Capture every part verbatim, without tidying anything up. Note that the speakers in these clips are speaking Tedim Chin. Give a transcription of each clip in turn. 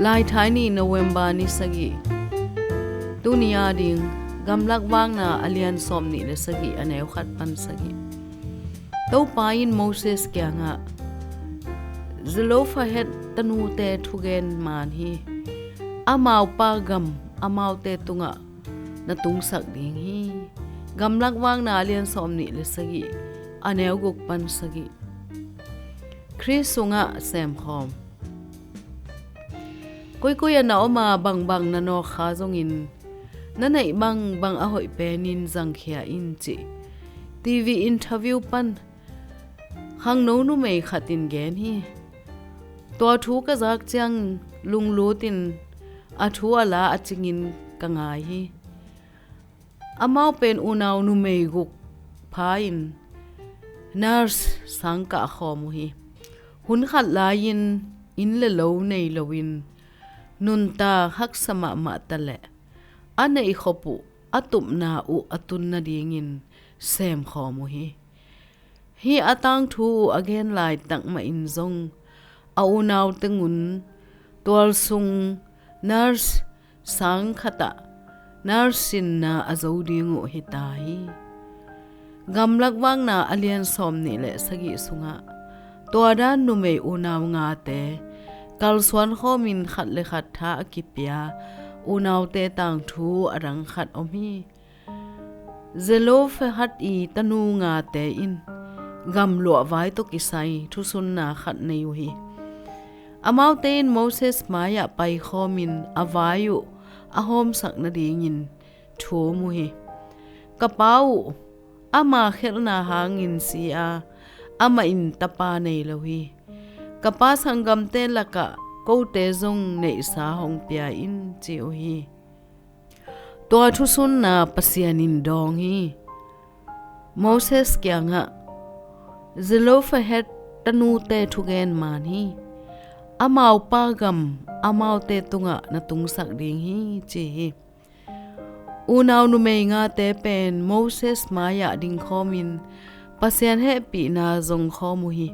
Laithai ni, November ni sagih. Tuni a ding, Gamlak Vakna a lian sawm nih le sagih, a neu khat pan sagih. Topa in Moses kiangah, Zelophehad tanute thugen man hi. Amau pa gam amaute tungah na tungsak ding hi. Gamlak Vakna a lian sawm nih le sagih, a neu guk pan sagih. Khrist sungah semkhawm. Koikoi a na om a, bangbang na nawk kha zongin, na neih bangbang a hoih penin zangkhia in, cih T V interview pan khangno numei khat in gen hi. Tua thu ka zak ciang lunglut in a thu a la a cingin ka ngai hi. Amau pen unau numei guk pha-in nurse sang kah khawm uh hi. Hun khat lai-in inn le lo nei loin nuntak haksa mahmah ta leh a neih khop uh a tupna uh a tun nadingin semkhawm uh hi. Hih a tangthu uh a gen laitak mahin zong a unau tengun tualsung nurse sang khatah nurse sinna a zo ding uh hi ta hi. Gamlak Vakna a lian sawm nih le sagih sungah tua dan numei unau ngate kalsuan khawmin khat le khat tha a kipia unaute tangthu a dang khat om hi. Zelophehad i tanu ngate in gamluah vai tawh kisai thusunna khat nei uh hi. Amaute in Moses mai-ah paikhawmin a vai uh a hawmsak nadingin thum uh hi. Ka pa uh ama khelhna hangin si a, amah in tapa nei lo hi. Ka pa sanggamte lakah kote zong neihsa hong pia in, ci uh hi. Tua thusunna Pasian in dawng hi. Moses kiangah, Zelophehad tanute thugen man hi. Amau pa gam amaute tungah na tungsak ding hi, ci hi. Unau numei ngate pen Moses mai-ah dingkhawmin Pasian hehpihna zongkhawm uh hi.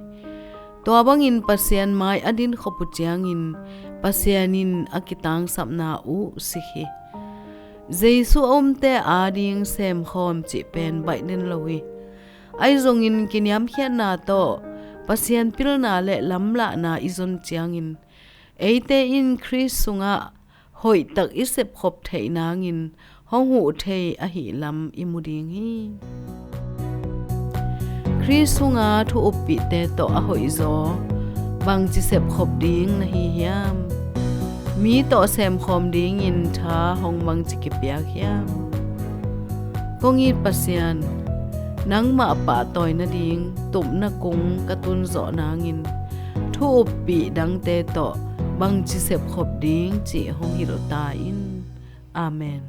Tua bangin Pasian mai a dinkhop uh ciangin Pasian in a kitangsapna uh sik hi. Jesu a umte ading semkhawm cih pen baih den lo hi. Ahi zongin kiniamkhiatna tawh Pasian pilna le lamlahna i zon ciangin eite in Khrist sungah hoihtak i sepkhop theih nangin hong huh thei ahih lam i mu ding hi. Khrist sunga thu uppihte tawh a hoihzaw bangci sepkhop ding na hi hiam? Mi tawh semkhawm dingin tha hong bangci kipiak hiam? Kong it Pasian, nangmah pahtawi nading tupna kung ka tunzawh nangin thu uppih dangte tawh bangci sepkhop ding cih hong hilh ta in. Amen.